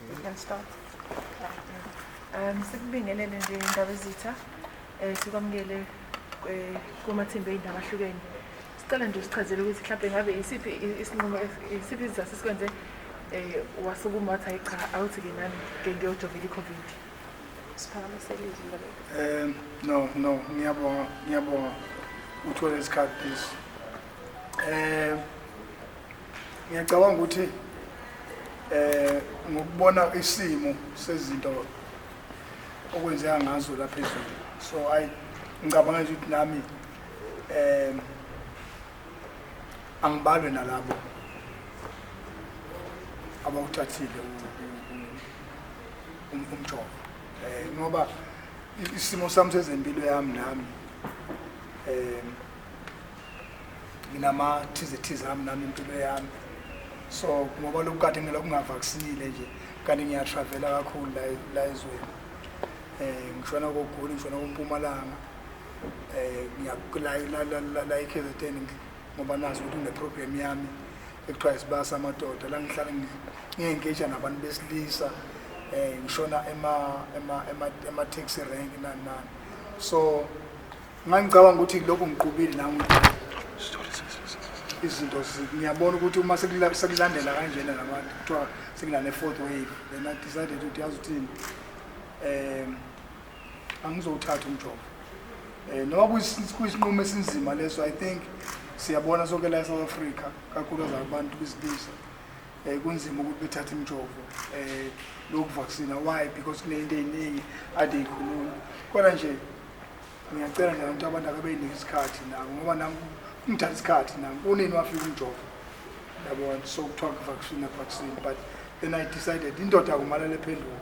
We can start. Sikubingelele nje, Ndabezitha. Sikwamukele kumathimba ey'ndaba ahlukene. Sicela nje usichazele ukuthi mhlawumbe ngabe isiphi isinqumo, isiphi isizathu esikwenze wasukuma wathi, hayi cha, awuthi-ke nami ke ngiyojovela i-COVID. Siphakamisele izwi, Ndabezitha. No, ngiyabonga, ngiyabonga uthole isikhathi lesi. Ngiyacabanga ukuthi ngokubona isimo sezinto okwenzeka ngazo lapha ezweni. So I ngicabanga nje ukuthi nami angibalwe nalabo abawuthathile umjovo. Ngoba isimo sami sezempilo yami nami nginama thize thize ami nami impilo yami, so ngoba lokhu kade ngilokhu ngavaccinile nje, kanti ngiyatravela kakhulu la ezweni, ngishona koGoli, ngishona koMpumalanga, ngiya la eKZN, ngoba nazi ukuthi ngine-program yami ekuthiwa Isibaya Samadoda, la ngihlala ngi-engage nabantu besilisa, ngishona ema taxi rank, nani nani. So ngangicabanga ukuthi lokhu ngiqubile nami izinto ngiyabona ukuthi uma sekulandela kanjena nabantu kuthiwa sekunane fourth wave, then I decided ukuthi, yazi uthini, angizowuthatha umjovo, noma kuyisinqumo esinzima leso. I think siyabona sonke la eSouth Africa, kakhulukazi abantu besilisa, kunzima ukuthi bethathe imijovo lokuvaccina. Why? Because kunento ey'ningi ade yikhuluma, kodwa nje ngiyacela nje abantu akabeyinike isikhathi nabo, ngoba nami kungithatha isikhathi nami. Kunini wafika umjovo, yabona? So kuthiwa vaccine, vaccine, but then I decided indoda akumalala ephenduka.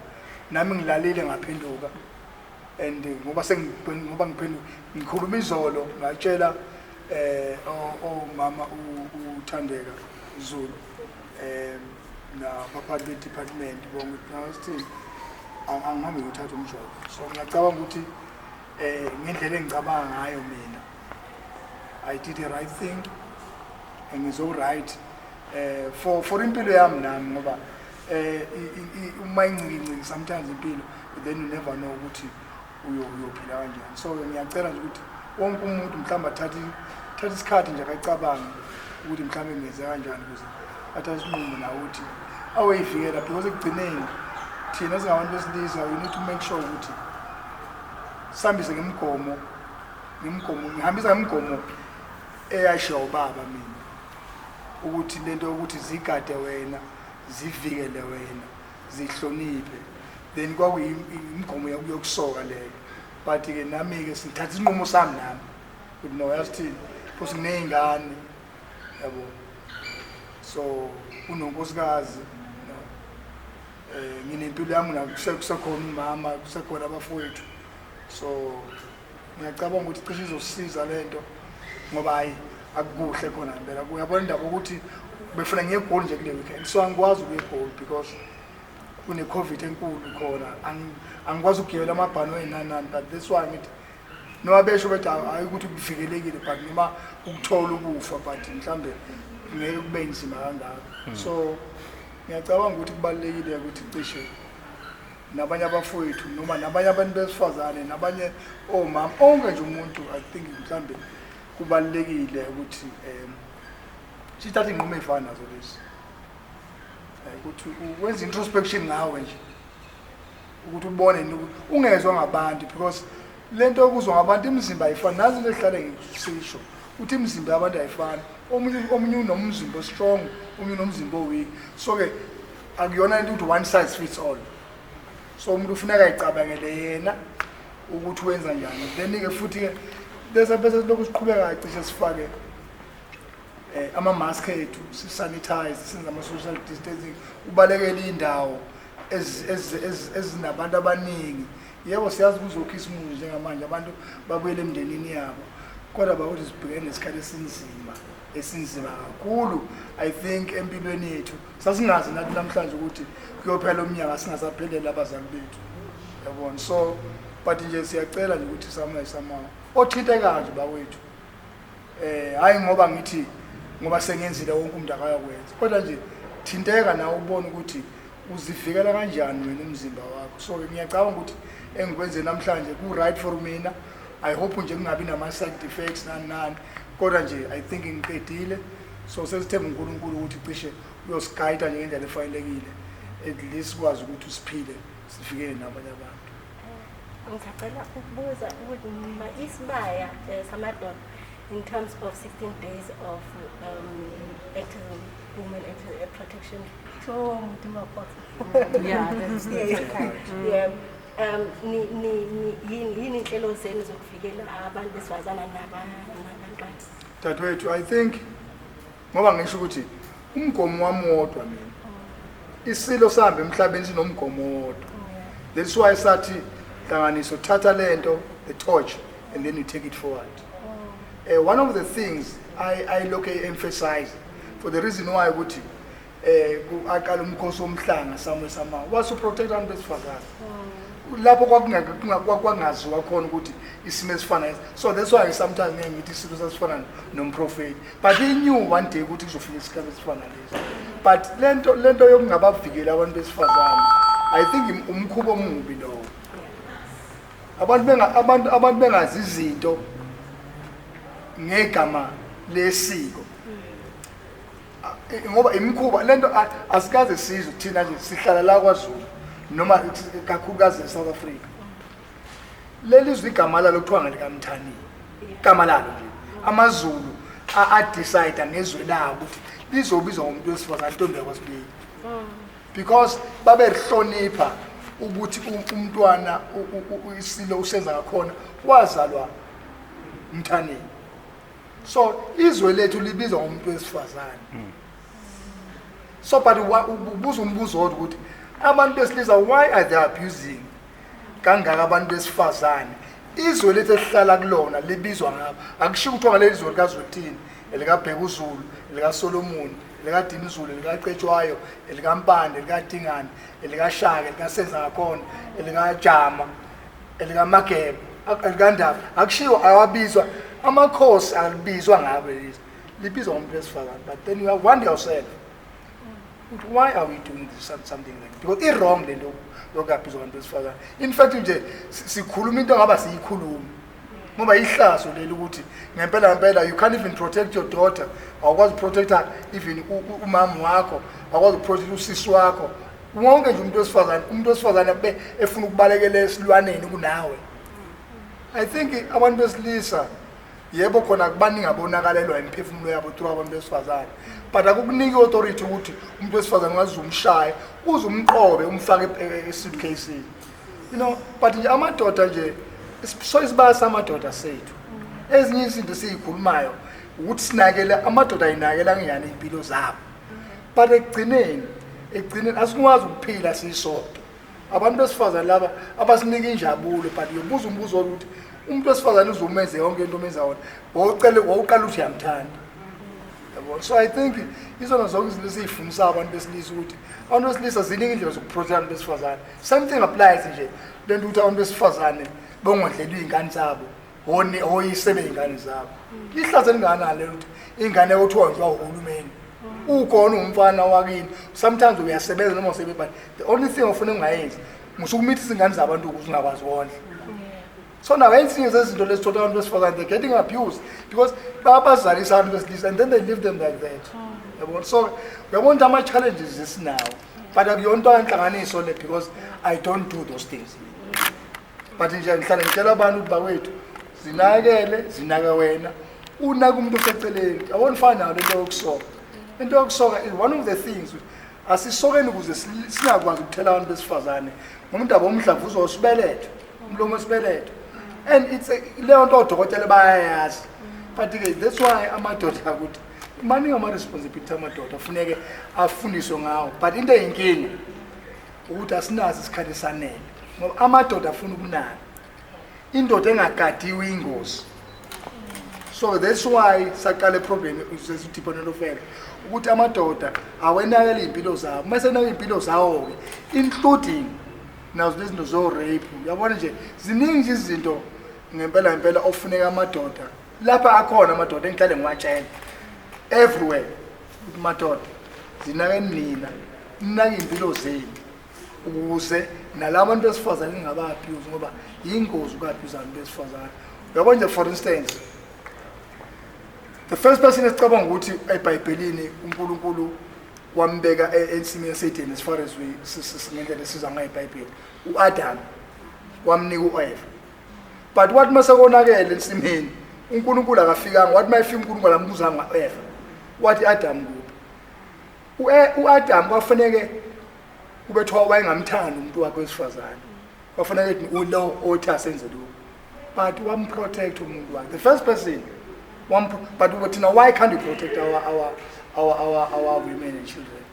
Nami ngilalile ngaphenduka, and ngoba ngoba ngiphenduka, ngikhuluma izolo, ngatshela omama uThandeka Zulu nabaphathi be-department bonke ukuthi nasithini, angihambe ngiyothatha umjovo. So ngiyacabanga ukuthi ngendlela engicabanga ngayo mina, I did the right thing and ngizo right for impilo yami nami, ngoba uma inciki inciki sometimes impilo, then you never know ukuthi uyophila kanjani. So ngiyacela nje ukuthi wonke umuntu mhlawumbe athathe thatha isikhathi nje akacabange ukuthi mhlawumbe ngenze kanjani ukuze athathe isinqumo nawo ukuthi aweyivikela, because ekugcineni thina singabantu besilisa, we need to make sure ukuthi sihambise ngemigomo. Ngihambisa ngemigomo eyashiwa ubaba mina, ukuthi lento yokuthi zigade wena, zivikele wena, zihloniphe, then kwakuyimigomo yokusoka leyo. But-ke nami-ke sithatha isinqumo sami nami ukuthi no, yazi thini, because nginey'ngane, yabo, so unonkosikazi no, nginempilo yami, kusekhona umama, kusekhona abafowethu. So ngiyacabanga ukuthi cishe izosiza lento, ngoba hayi, akukuhle khona ngempela. Uyabona indaba ukuthi befuna ngiye eGoli nje kule weekend, so angikwazi ukuya eGoli because kune-COVID enkulu khona. Angikwazi ukugibela amabhanoyi nani nani. But that's why ngithi noma besho bethi hayi ukuthi kuvikelekile, but noma ukuthola ukufa, but mhlambe ngeke kube nzima kangako. So ngiyacabanga ukuthi kubalulekile ukuthi cishe nabanye abafowethu noma nabanye abantu besifazane nabanye omama, onke nje umuntu, I think mhlambe kubalulekile ukuthi sithathe iy'nqumo ey'fana nazo lezi, ukuthi wenze introspection ngawe nje, ukuthi ubone yini ukuthi ungezwa ngabantu, because lento yokuzwa ngabantu, imizimba ayifani. Nazi into ehlale ngisisho ukuthi imizimba yabantu ayifani. Omunye unomzimba o-strong, omunye unomzimba o-weak. So-ke akuyona into ukuthi one size fits all. So umuntu ufuneka ayicabangele yena ukuthi wenza njani. Then-ke futhi-ke bese lokhu siqhubeka, cishe sifake ama-mask ethu, sisanitize, senze ama-social distancing, ubalekele iy'ndawo ezinabantu abaningi. Yebo, siyazi kuzokhisimuzi njengamanje, abantu babuyele emndenini yabo, kodwa bakuthi sibhekene nesikhathi esinzima, esinzima kakhulu. I think empilweni yethu sasingazi nathi namhlanje ukuthi kuyophela umnyaka singasapheleli abazali bethu, yabona? So but nje siyacela nje ukuthi sama othintekayo nje bakwethu, hayi ngoba ngithi ngoba sengenzile wonke umuntu akayakwenza, kodwa nje thinteka nawe ubone ukuthi Uzivikela kanjani wena umzimba wakho? So ngiyacabanga ukuthi engikwenze namhlanje ku-right for mina. I hope nje kungabi nama-side effects, nani nani, kodwa nje I think ngiqedile. So sesithemba uNkulunkulu ukuthi cishe uyosigayida nje ngendlela efanelekile, at least sikwazi ukuthi usiphile, sifikele nabanye abantu. Ngisacela ukubuza ukuthi isibaya samadoda in terms of 16 days of activism, women protection. So, Modimo kgotsa. Yeah, that's okay. Yeah. Ni yini inhlelo zenu zokuvikela abantu besifazana nabantwana? Dadewethu, I think ngoba ngisho ukuthi umgomo wami wodwa mina, isilo sihambe emhlabeni sinomgomo wodwa. That's why sathi hlanganiso, thatha lento, the torch, and then you take it forward. One of the things I look emphasize for the reason why ukuthi aqala umkhosi womhlanga somewhere somehow was to protect abantu besifazane lapho kwakungaziwa khona ukuthi isimo esifana lesi. So that's why sometimes ngeke ngithi isilo sasifana nomprofeti, but he knew one day ukuthi kuzofika isikhathi esifana lesi. But lento yokungabavikeli abantu besifazane, I think umkhuba omubi lowo. Abantu bengazi izinto ngegama lesiko. Ngoba imikhuba lento asikaze sizwe thina nje sihlala la kwaZulu noma kakhulukazi eSouth Africa. Leli zwe igama lalo kuthiwa ngelikaMthaniya, igama lalo nje amaZulu a-decide ngezwe labo ukuthi lizobizwa ngomuntu wesifazane, intombi yakwaSibili, because babelihlonipha ukuthi umntwana isilo usenza ngakhona wazalwa uMthaniya. So izwe lethu libizwa ngomuntu wesifazane. So but ubuza umbuzo wodwa ukuthi abantu besilisa, why are they abusing kangaka abantu besifazane? Izwe lethu esihlala kulona libizwa ngabo. Akushiwo kuthiwa ngaleli zwe likaZwelithini, elikaBhekuzulu, elikaSolomon, elikaDinizulu, elikaCetshwayo, elikaMpande, elikaDingane, elikaShaka, elikaSenzangakhona, elikaJama, elikaMageba, elikaNdaba, akushiwo awabizwa amakhosi, alibizwa ngabo leli zwe, libizwa ngomuntu wesifazane. But then you wonder yourself ukuthi why are we doing this, something like that? Because i-wrong le nto yokungabizwa abantu besifazane. In fact nje sikhuluma into engaba siyikhuluma ngoba ihlazo leli ukuthi ngempela ngempela you can't even protect your daughter, awukwazi ukuprotecta even umama wakho, awukwazi ukuprotect usisi wakho, wonke nje umuntu wesifazane. Umuntu wesifazane be efuna ukubalekela esilwaneni kunawe. I think abantu besilisa, yebo khona kubaningi abonakalelwa imiphefumulo yabo through abantu besifazane, but akukuniki i-authority ukuthi umuntu wesifazane ungaze umshaye, uze umqobe, umfake e-suitcase. But nje amadoda nje, so isibaya samadoda sethu, ezinye izinto esiyikhulumayo ukuthi sinakele amadoda, ayinakela ngiyani iy'mpilo zabo, but ekugcineni asikwazi ukuphila sisodwa. Abantu besifazane laba abasinika injabulo, but uyobuza umbuzo wokuthi umuntu wesifazane uzomenze yonke into omenza wona, wawucele wawuqala ukuthi uyamthanda, yabo. So I think izona zonke izinto esiy'fundisayo abantu besilisa, ukuthi abantu besilisa ziningi indlela zokuprotect abantu besifazane. Same thing applies nje lento ukuthi abantu besifazane bongondlelwa iy'ngane zabo oyise bey'ngane zabo. Ihlazo elingakanani lelo ukuthi ingane kuthiwa nje uhulumeni ukhona umfana wakini. Sometimes uyasebenza noma usebenza, but the only thing ofuna ungayenzi musukumithisa izingane zabantu ukuze ungakwazi wondla. So now ezinye zezinto lezithola abantu besifazane, they're getting abused because bayabazalisa abantu besilisa and then they leave them like that, yabona. So uyabona ukuthi ama-challenges esinawo, but akuyona into yenhlanganiso le because I don't do those things. But nje ngihlale ngitshela abantu ukuthi bakwethu, zinakele, zinake wena, unake umuntu oseceleni. Yabona, ufana nayo lento yokusoka. Into yokusoka is one of the things. Asisokeni ukuze singakwazi ukuthela abantu besifazane ngomndaba womdlavuzo wesibeletho, umlomo wesibeletho, and it's leyo nto odokotela bayayazi. But-ke that's why amadoda ukuthi maningi ama-responsibility amadoda afuneke afundiswe ngawo. But into eyinkinga ukuthi asinazo isikhathi esanele ngoba amadoda afuna ukunaka. Indoda engagadiwe ingozi. So that's why saqala iprogram sesithi of Health ukuthi amadoda awenakele iy'mpilo zawo. Uma senaka iy'mpilo zawo-ke, including nazo lezi zinto zo-rape, uyabona nje, ziningi nje izinto ngempela ngempela ofuneka amadoda lapha akhona, amadoda engihlale ngiwatshela everywhere ukuthi madoda, zinake nina, ninake iy'mpilo zenu. Ukuze nalabantu besifazane ngingaba-abuse, ngoba yingozi uku-abuse abantu besifazane. Uyabona nje, for instance, the first person esicabanga ukuthi eBhayibhelini uNkulunkulu wambeka ensimini yaseEdeni, as far as we ngendlela esiza ngayo iBhayibheli, uAdam wamnika uEva. But wathi mase konakele ensimini, uNkulunkulu akafikanga. Wathi mayefika uNkulunkulu, ambuzanga uEva, wathi, "Adam kuphi?" UAdam kwafaneke kube thiwa wayengamthandi umuntu wakhe wesifazane, kwafanele ukuthi ulo othi asenze lokhu, but wamprotect umuntu wakhe, the first person. But thina, why can't we protect our women and children?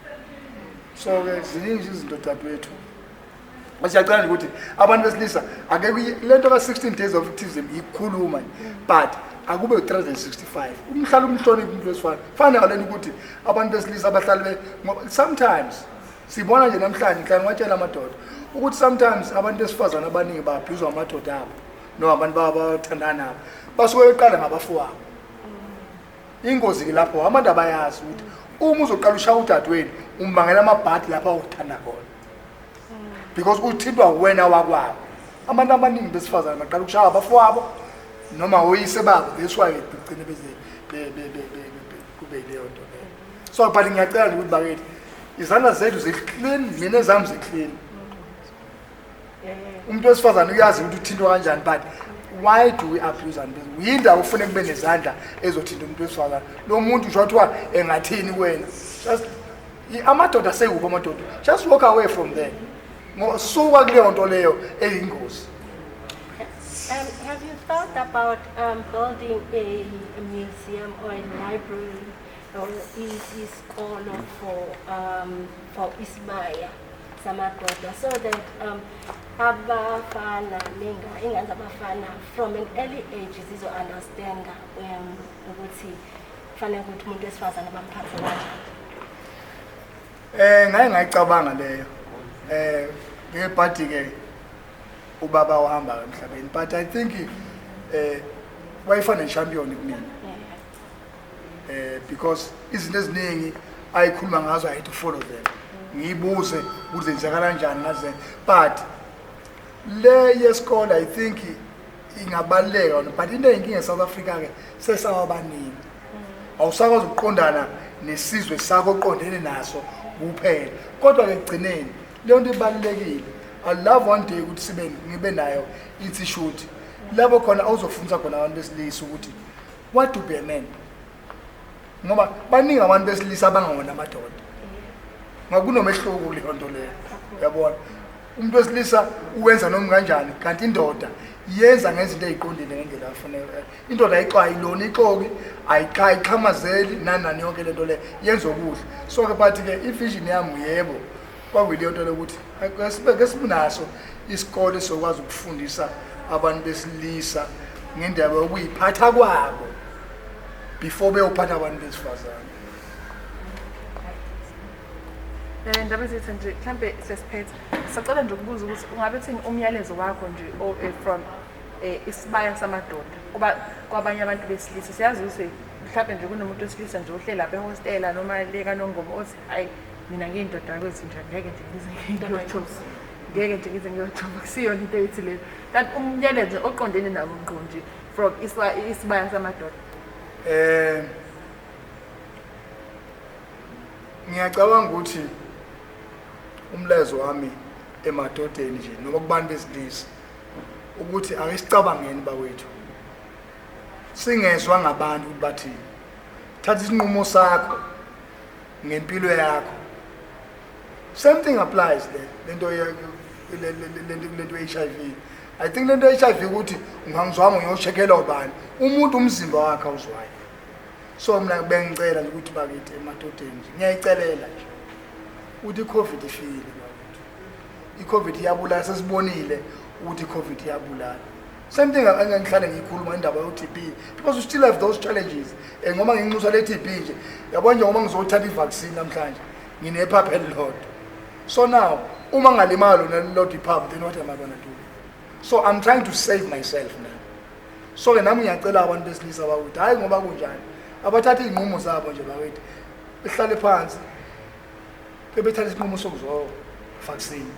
So ke ziningi nje izinto, dadewethu. Siyacela nje ukuthi abantu besilisa ake le nto ka-16 days of activism ikhuluma nje, but akube u-365 umhlala umhloniphe umuntu wesifazane. Fana nalento ukuthi abantu besilisa abahlali ngoba sometimes sibona nje namhlanje, ngihlala ngiwatshela amadoda ukuthi sometimes abantu besifazane abaningi ba-abuse-wa amadoda abo noma abantu abathandana nabo, basuke beqala ngabafowabo. Ingozi-ke lapho, abantu abayazi ukuthi uma uzoqala ushaya udadewenu, umbangela amabhadi lapho awuthanda khona, because uthintwa wena wakwabo. Abantu abaningi besifazane baqala ukushaya abafowabo noma oyise babo. That's why begcine beze kube yileyo nto leyo. So but ngiyacela nje ukuthi bakithi, izandla zethu zi-clean, mina ezami zi-clean. Umuntu wesifazane uyazi ukuthi uthintwa kanjani, but why do we abuse abantu? Yindawo ufune kube nezandla ezothinta umuntu wesifazane? Lo muntu usho kuthiwa engathini kuwena? Just amadoda asekuphi amadoda? Just walk away from there. Suka kuleyo nto leyo eyingozi. Have you thought about building a museum or a library or isikolo for isibaya samadoda, so that abafana ingane zabafana from an early age zizo-understanda ukuthi kufanele ukuthi umuntu wesifazane bamphathe kanjani? Ngaye ngayicabanga leyo. Ngebhadi ke ubaba wahamba emhlabeni, but I think wayefana champion kumina. Because izinto eziningi ayikhuluma ngazo, I had to follow them. Ngiyibuze ukuthi zenzeka kanjani ngaze, but le yesikole I think ingabaluleka yona, but into eyinkinga eSouth Africa ke, sesawabaningi, awusakwazi ukuqondana nesizwe sakho oqondene naso kuphela. Kodwa ke ekugcineni leyo nto ibalulekile. I love one day ukuthi sibe ngibe nayo institute lapho khona awuzofundisa khona abantu besilisa ukuthi what to be a man, ngoba baningi abantu besilisa abangawona amadoda, ngoba kunomehluko kuleyo nto leyo. Uyabona, umuntu wesilisa uwenza noma kanjani, kanti indoda yenza ngezinto ey'qondile ngendlela afanele. Indoda ayixwayi lona ixoki, ayixhamazeli nani nani, yonke lento le yenza okuhle. So-ke but-ke i-vision yami, yebo, kwakuyileyo nto lokuthi ke sibunaso isikole esizokwazi ukufundisa abantu besilisa ngendaba yokuyiphatha kwabo before beyophatha abantu besifazane. Ndabezitha nje, mhlambe sesiphetha, sacela nje ukubuza ukuthi ungabe thini umyalezo wakho nje from isibaya samadoda kuba kwabanye abantu besilisa. Siyazi ukuthi mhlambe nje kunomuntu wesilisa nje ohleli lapha ehostela noma le kaNongoma othi, "Hayi, mina ngiyindoda kwethu nje, ngeke nje ngize ngiyothoba, ngeke nje ngize ngiyothoba." Kusiyona into eyithi leyo. Kanti umyalezo oqondene nabo ngqo nje from isibaya samadoda? Ngiyacabanga ukuthi umlayezo wami emadodeni nje noma kubantu besilisa ukuthi ake sicabangeni bakwethu, singezwa ngabantu ukuthi bathini. Thatha isinqumo sakho ngempilo yakho. Same thing applies le lento lento ye-HIV. I think lento ye-HIV ukuthi ungangizwanga uyocheckela ubani, umuntu umzimba wakhe awuzwayo. So mina bengicela nje ukuthi bakithi emadodeni nje, ngiyayicelela nje ukuthi i-COVID ifile bakithi, i-COVID iyabulala. Sesibonile ukuthi i-COVID iyabulala. Same thing engihlale ngiyikhuluma, indaba yo-TB, because we still have those challenges. Ngoba nginxusa le-TB nje, yabona nje, ngoba ngizothatha i-vaccine namhlanje, nginephapha elilodwa. So now uma ngalimala lona lilodwa iphaphu, then what am I gonna do? So I'm trying to save myself now. So-ke nami ngiyacela abantu besilisa bakuthi, hhayi ngoba kunjani, abathathe iy'nqumo zabo nje bakithi, behlale phansi bebethatha isinqumo sokuzo-vaccine.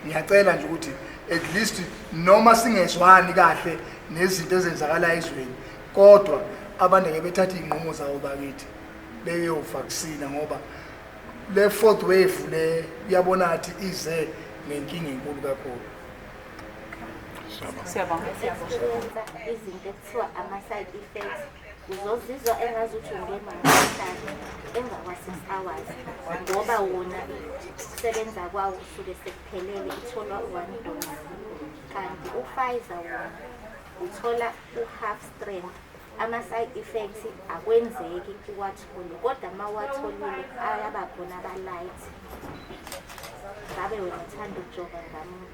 Ngiyacela nje ukuthi at least noma singezwani kahle nezinto ezenzakalayo ezweni, kodwa abantu ake bethathe iy'nqumo zabo bakithi beyovaksina, ngoba le fourth wave le uyabona ngathi ize nenkinga enkulu kakhulu. Siyabonga. Experience izinto ekuthiwa ama-side effects. Uzozizwa engazuthi ungenwa umkhuhlane emva kwa-6 hours, ngoba wona ukusebenza kwawo usuke sekuphelele, itholwa u-one dose, kanti uPfizer wona uthola u-half strength. Ama-side effects akwenzeki uwathole, kodwa uma uwatholile ayaba khona aba-light. Ngabe wena uthanda ukujova ngamunye?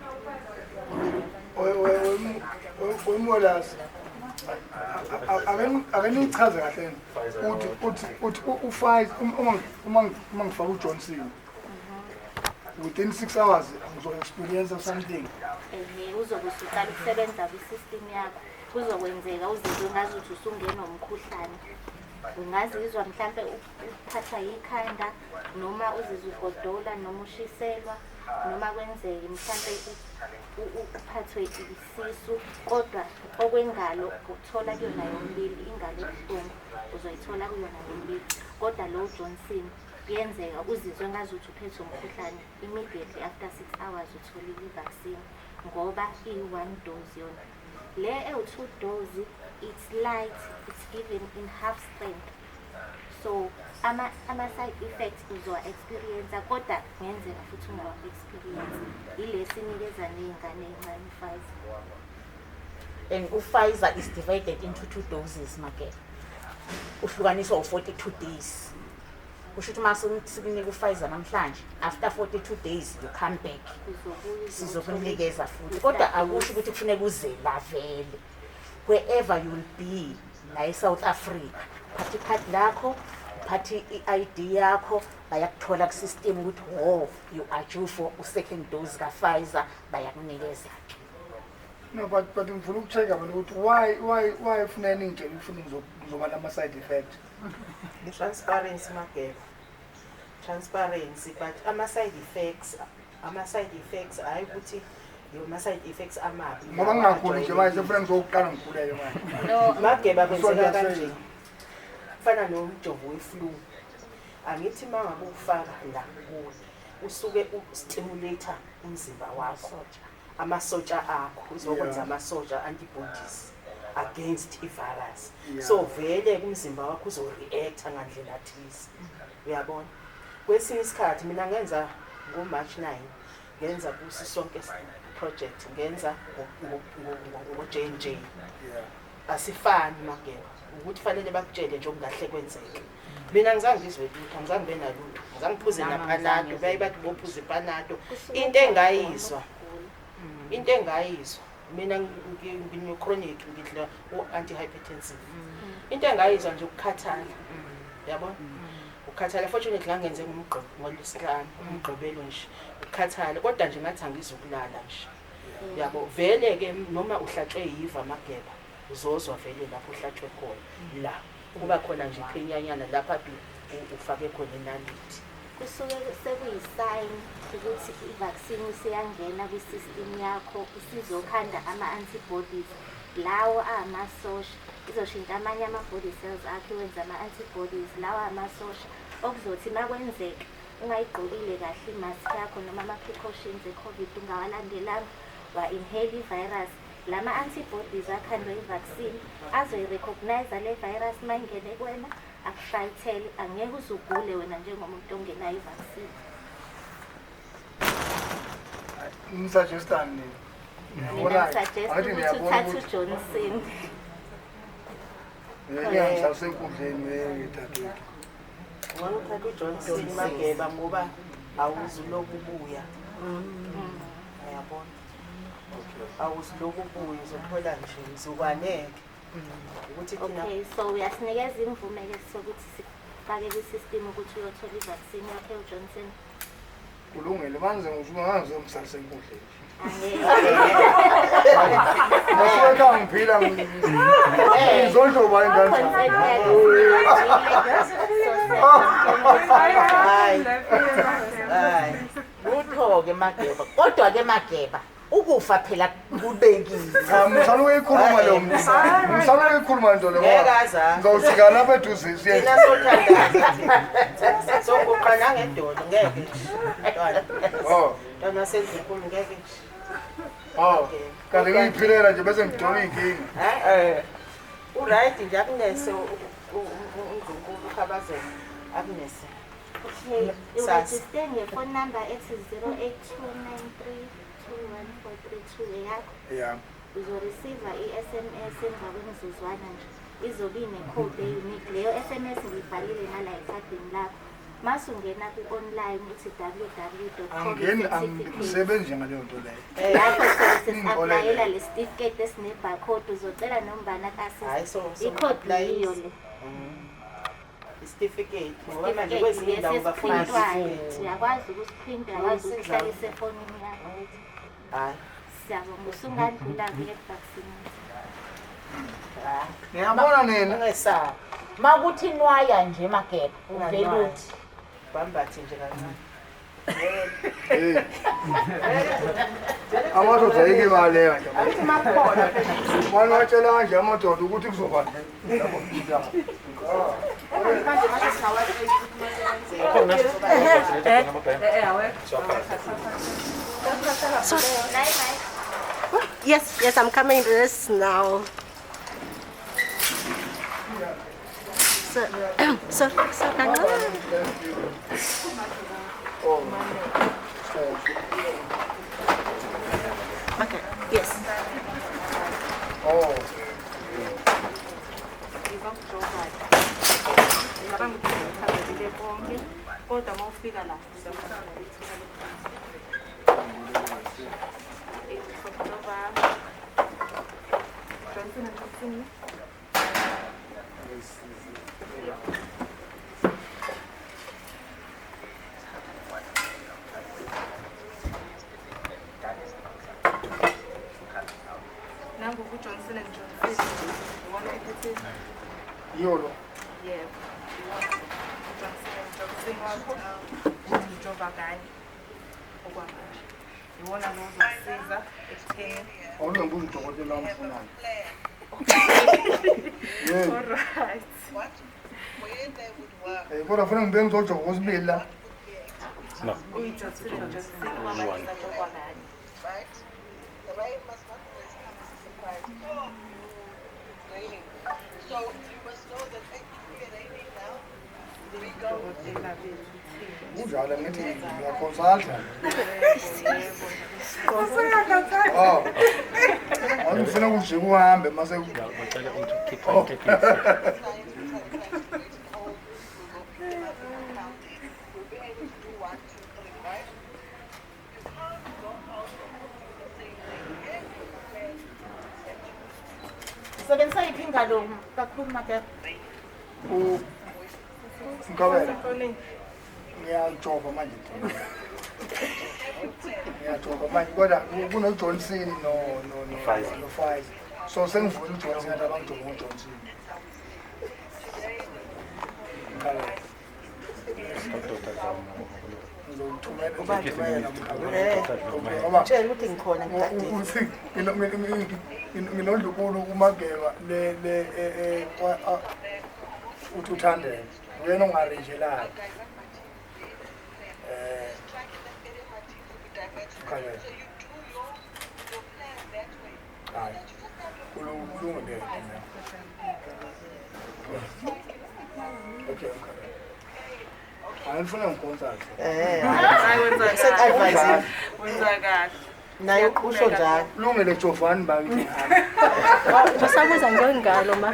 Wemolazi, ake nichaze kahle. Uthi uPfizer, uma ngifaka uJohnson within 6 hours ngizo-experience something? Ehe, uzobe usuqala ukusebenza kwi-system yakho. Kuzokwenzeka uzizwe ngazuthi usungenwa umkhuhlane. Ungazizwa mhlampe uphathwa yikhanda, noma uzizwe ugodola, noma ushiselwa, noma kwenzeke mhlampe uphathwe isisu. Kodwa okwengalo uthola kuyona yomibili, ingalo ebuhlungu uzoyithola kuyona yomibili. Kodwa lo Johnson kuyenzeka uzizwe ngazuthi uphethwe umkhuhlane immediately after 6 hours utholile i-vaccine, ngoba iyi-one dose yona. Le ewu-two dose, it's light, it's given in half strength, so ama-side effects uzowa-experience, kodwa kungenzeka futhi ungawa-experience. Ile sinikeza ney'ngane ey'ncane, i-Pfizer. And uPfizer is divided into two doses, Mageba. Uhlukaniswa u-42 days. Kusho ukuthi uma sikunika uPfizer namhlanje, after 42 days you come back. Uzobuya. Sizokunikeza futhi, kodwa akusho ukuthi kufuneka uze la vele. Wherever you will be la e-South Africa, phatha ikhadi lakho, uphathe i-ID yakho, bayakuthola ku-system ukuthi wo you are due for u-second dose ka-Pfizer, bayakunikeza. No, but ngifuna uku-check-a mina ukuthi why funeka ningitshele ufuna ngizoba nama-side effect. I-transparency, Mageba, transparency. But ama-side effects hhayi ukuthi ama-side effects amabi. Ngoba ngingaguli nje manje, sefuna ngizokuqala ngikhuleke manje. No. Mageba, kwenzeka Usonke. kanje, kufana nomjovo we-flu. Angithi uma ngabe ufaka la kuwe, usuke u-stimulate umzimba wakho, amasotsha akho uzokwenza amasotsha, antibodies against i-virus. So vele kumzimba wakho uzo-react-a ngandlela thize, uyabona. Kwesinye isikhathi mina ngenza ngo-March 9, ngenza kuSisonke project, ngenza ngo-J and J. Asifani, Mageba, ukuthi fanele bakutshele nje okungahle kwenzeke. Mina ngizange ngizwe lutho, angizange ngibe nalutho, ngizange ngiphuze Nami naPanado. angizange. Baye bathi bophuza iPanado. Kusuke Into engayizwa, ukugula. into engayizwa mina, ngine-chronic, ngidla u-anti-hypertensive. Into engayizwa nje ukukhathala, yabona, ukukhathala. Fortunately ngangenze ngomgqibelo, ngoLwesihlanu, uMgqibelo nje, ukukhathala, kodwa nje ngathi angizukulala nje, yabo. Vele-ke noma uhlatshwe yiva, Mageba, uzozwa vele lapho uhlatshwe khona la, kuba khona nje iphenyanyana lapha ufake khona inaliti. Kusuke sekuyi-sign ukuthi i-vaccine isiyangena kwi-system yakho, isizokhanda ama-antibodies lawo amasosha. Izoshintsha amanye ama-body cells akho, iwenze ama-antibodies lawo amasosha, okuzothi uma kwenzeka ungayigqokile kahle i-mask yakho noma ama-precautions e-COVID ungawalandelanga, wa-inhale i-virus, lama-antibodies akhandwe i-vaccine azoyi-recognize le virus uma ingene kuwena, aku-fight-ele. Angeke uze ugule wena njengomuntu ongenayo i-vaccine. Ngi-suggest-ani nina? Mina ngi-suggest Angithi ukuthi niyabona uthathe ukuthi uJohnson. Ningangihlalisa enkundleni, dadewethu. Ngcono uthathe uJohnson, Mageba, ngoba awuzuloku ubuya, uyabona, awuzuloku ubuya, uzothola nje mzukwane-ke ukuthi thina. Okay, so uyasinikeza imvume-ke sokuthi sifake kwi-system ukuthi uyothola i-vaccine yakhe uJohnson? Kulungile, manje ngizongihlalisa enkundleni. Angeke. Ngasuke ekhaya ngiphila, ngizondloba ingane zami. Consent yakhe siyizwile, so Hayi, hayi, lutho. Usho-ke Mageba, kodwa-ke Mageba ukufa phela kubekile. Cha, msana uyikhuluma leyo msana uyikhuluma nto leyo. Ngeke aza. Ngizawufika lapha eduze siye. Thina sothandaza. Soguqa nangedolo ngeke nje. Mntwana. Oh. Mntwana sendlunkulu ngeke nje. Oh. Kanti ngiyiphilela nje bese ngidonga inkinga. Eh. U-right nje akunese undlunkulu uKhabazela. Akunese. Okay, Sasa. u-register nge-phone number ethi 0829321432 eyakho. Yeah. Uzoreceive i-SMS emva kwemizuzwana nje. Izobe ine-code e-unique. Leyo SMS ngiyibhalile nala ekhadini lakho. Mase ungena ku-online uthi Angeni www.covid angisebenzi ngaleyo nto leyo. Lapho sobe Ngixolele. sesi-aplayela le certificate esine-barcode uzocela nombani Hhayi, aku-assist. so I-code apply yiyo le. Isitifiketi ngoba manje Certificate kwezinye indawo lesi bafuna esiprintwayo. isitifiketi. Uyakwazi ukusi-printa, uyakwazi ukuhlalisa efonini yakho. Hhayi. Siyabonga, usungandlula-ke eku-vaccinate. Niyabona nina. Ungesabi. Makuthi nwaya nje Mageba, uvele Unganwayi. uthi Bambathe nje kancane. Hey. Amadoda ayike baleka nje. Angithi makukhona phela. Wena watshela kanje amadoda ukuthi kuzoba nje. Manje manje singawazi ukuthi So, yes, yes, I'm coming this now. So, so, so, kancane. Okay, yes. Oh. Ngicabanga ukuthi ngichazekile konke kodwa uma ufika la uzokuthola Johnson and Johnson. Nangu ku-Johnson and Johnson iwona ophethe. Yiyo lo. Yebo, iwona u-Johnson and Johnson wakho ujova kanye okwamanje iwona lo ozokusiza ekutheni. Awungambuza udokotela wamfunani. Yebo. Alright. Eh kodwa funa ngibe ngizojova kwesibili la. No. Uyi-Johnson and Johnson okwamanje usajova kanye. Udokotela bethu uthini? Kunjalo ngithi ngiya-consulta. Oh. Angifuna ukujika uhambe mase Bacela ukuthi ukhiphe itekisi. Usebenzisa yiphi ingalo kakhulu Mageba? U Mkabela. Ngiyajova manje. Ngiyajova manje kodwa kuno Johnson no no no Pfizer. no Pfizer. So sengivula uJohnson ngathi abangijova ngoJohnson. Mkabela. Dr. Zama. Ngizokuthumela ngizokuthumela Mkabela. Eh. Ngoba Tshela ukuthi ngikhona ngigadile. ukuthi nginondlukulu uMageba le le eh, eh, uthi uthandele uyena ongarejelayo Mkhabela. Hayi, kulungile. Okay, Mkhabela. Hayi, ngifuna ngi-consult. Eh. Hayi, wenza kahle. Advise. Wenza kahle. Naye usho njalo. Kulungile Jovani bakithi. Ubusabuza ngengalo ma.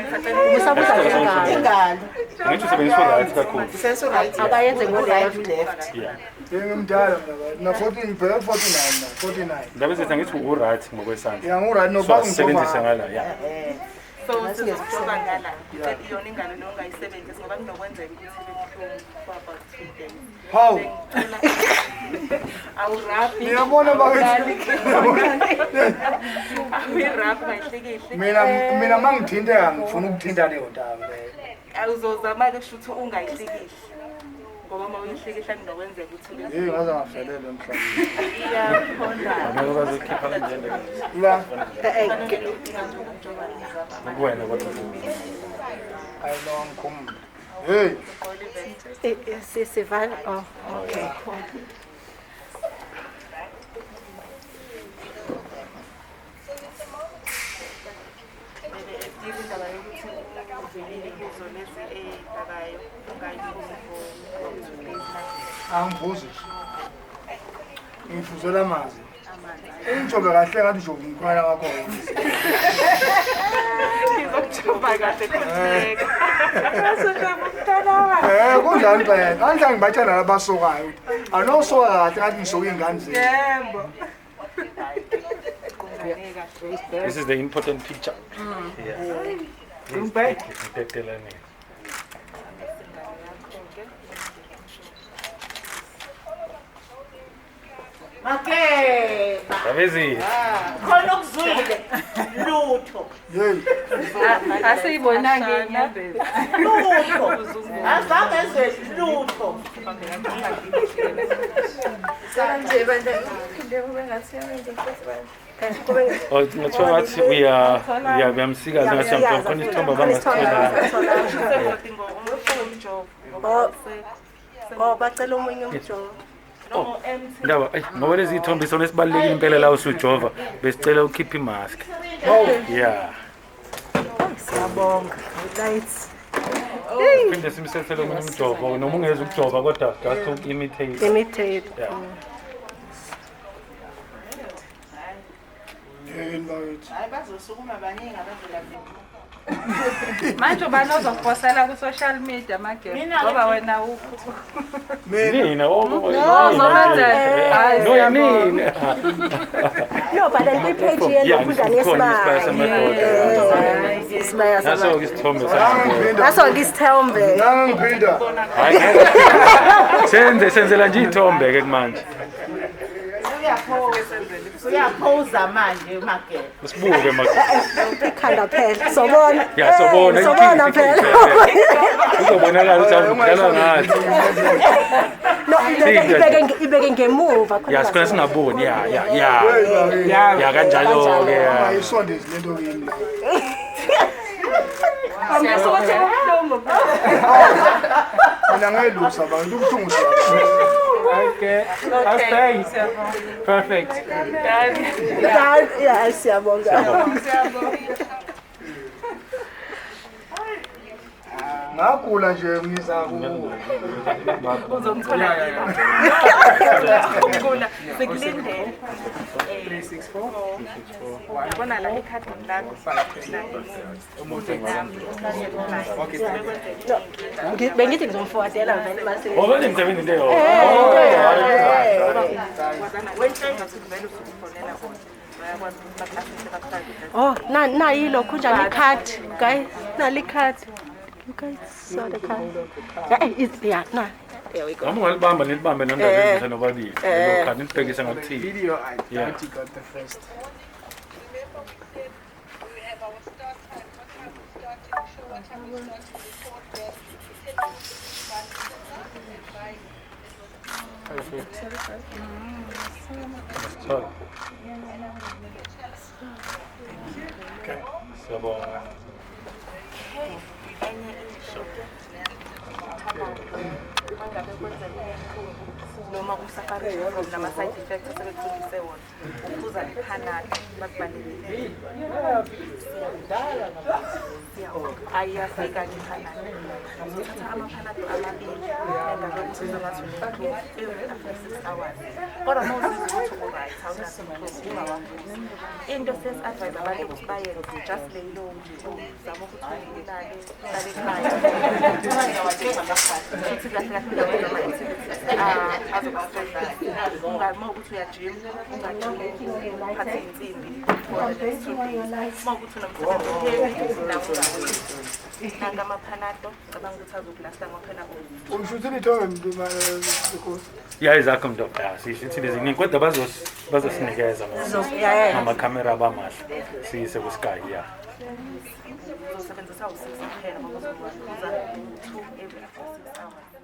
Ubusabuza ngengalo. Ingalo. Angithi usebenzisa right kakhulu. Senso right. Abayenze ngo-left. Right left. Yeah. Ngimdala mina na 14 ngibheke 49 na 49. Ndaba zethu angithi u-right ngokwesandla. Yeah, ngu-right So noba asisebenzise ngijova. ngala, yeah. Eh. So sizokuhloba ngala. Iyona ingalo leyo ongayisebenzisi ngoba kunokwenzeka ukuthi ibe buhlungu for about 2 days. Hawu. Awurabhi. Niyabona bakithi. Awuyirabhi ungayihlikihli. Mina mangithinteka ngifuna ukuthinta leyo ntaba leyo. Awuzozama-ke kusho ukuthi ungayihlikihli. Ngoba uma uyihlikihla kunokwenzeka ukuthi Hey, ngaze ngafelele emhlabeni. Iyaphonda. Angeke ukwazi ukukhipha kanje La. Kuwena kodwa. Ayi no ngikhumule. Hey. Sisivala. Oh, okay. Indaba yokuthi uvelile kuzo lezi ey'dakayo ungayiphuzi for 2 days. Angiphuzi. Ngifuzela amanzi. Ungijove kahle ngathi ujove umkhwala wakho. Ngizokujova kahle khululeka. Kunjani phela? Kanjani ngibatshela labasokayo ukuthi anosoka kahle ngathi ngisoka ingane zenu. Yebo. This is the important picture. Yeah. Makeba. Ndabezitha. Khona okuzwile lutho. Hey. Asiyibonanga inyembezi. Lutho. Azange ezwe lutho. Kanje bandla ngiphinde kube ngathi uyawenza futhi bandla. Oh, ngathiwa ngathi uyamsikaza ngathi uyamthola khona isithombe abangasitholanga. Oh, bacela omunye umjovo. Ndaba, ngoba lezi ithombe isona esibalulekile impela la usujova, besicela ukhiphe imask. Yeah. Siyabonga. Lights. Phinde simsethele omunye umjovo noma ungeze ukujova kodwa just to imitate. Imitate. Yeah. Hayi bazosukuma baningi abazolapha. Manje ubani ozokuphosela ku-social media Mageba ngoba wena Mina no mina. No, but then i-page yenu Isibaya samadoda. Isibaya Naso-ke isithombe sakho. Naso-ke isithombe. Ngangiphinda. Hayi. Senzela nje ithombe ke manje. Uyaphoza manje Mageba. Usibuke Mageba. Ikhanda phela. Sobona. Ya sobona. Sobona phela. Uzobonakala ukuthi awudlala ngathi. No, ibeke ngemuva khona. Ya sikhona singaboni. Ya ya ya. Ya kanjalo ke. Ayisondezi lento kimi la. Angisukuthi ubuhlungu. Mina ngayilusa abantu ubuhlungu. Okay. Okay. Perfect. Done. Yeah, siyabonga. Ngagula nje ngiza ku Uzomthola. Ugula sikulindele. 364 Yabona la ekhadini lakho. Okay. Bengithi ngizomforwardela vele mase. Oh, vele ngisebenza into eyodwa. Oh, na yilokhu njani icard, guys? Nali card. You guys saw the card. It's yeah, no. There we go. Noma ungalibamba nilibambe nondaba nobabili. Lelo card nilibhekise ngakuthini. Video I doubt you got the first. Perfect. Sorry. Okay. Siyabonga. Noma usafari nama-side effects asebekufundise wona uphuza iPanado bakubalekile ayiyafika nje iPanado uzothatha amaPanado amabili engabe ngathi unebuhlungu every after 6 hours kodwa uma uzizwa ukuthi u-right awunabuhlungu ungawaphuzi. Into sesi-advise abantu ukuthi bayenze just lay low uzame ukuthi ulale uhlale ekhaya futhi kahle kahle ungawenza ama-activities azoba-stress. Uma ukuthi uyajima ungajimi uphathe insimbi for the next 2 days. Uma ukuthi unomsebenzi heavy nawo ungawenzi. Nanka amaPanado cabanga ukuthi azokulasta ngophela. Ushuthile ithombe Ya izakho mndoda sishuthile ziningi kodwa bazosinikeza amakhamera abamahle siyise ku-Sky ya. Uzosebenzisa u-6 kuphela ngoba uzowaphuza 2 every after 6 hours.